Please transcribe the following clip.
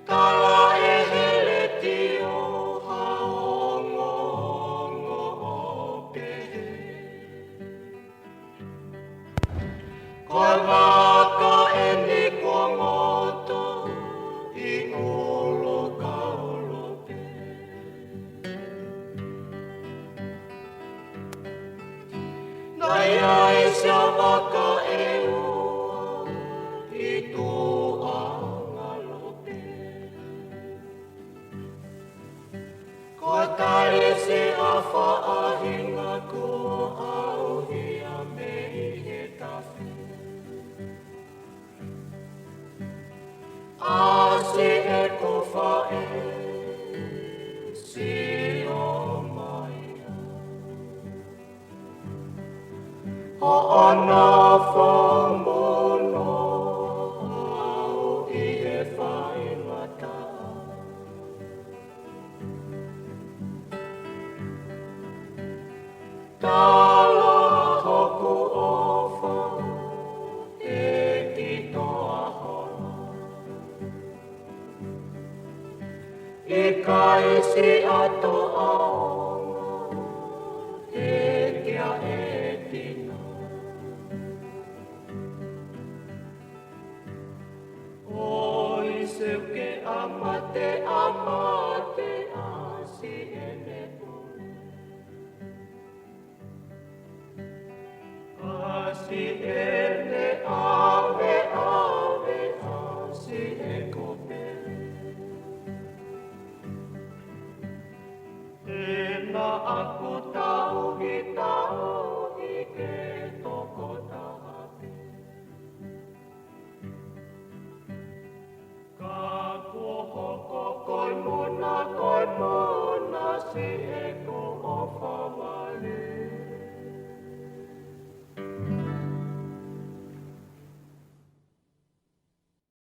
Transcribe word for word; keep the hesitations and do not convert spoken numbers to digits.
Tala ʻe he letiō ha ongoongo ʻo pehē: Ko e vaka eni kuo ngoto ʻi ʻUlukaulu pē. Naʻe ʻi ai ʻa e vaka ʻe ua ʻi Tuʻangalope. Ko Talisi ʻa Faʻahinga kuo ʻauhia mei Hetafe. ʻAsi ʻeku faʻē, sio mai ā. Hoʻo nofo mono au ʻi he faingataʻa. Tala hoku ʻofa ʻe Titoa Hola. ʻIkai siʻa toʻaongo ʻe kia ʻEtina. ʻOi seuke ʻa mate, ʻa mate, ʻasi ʻene pule. ʻAsi ʻene ʻave, ʻave, ʻasi ʻeku pele. Pea naʻa ku tauhi, tauhi ke tokotaha pē. Ka kuo hoko ko e mona, ko e mona siʻeku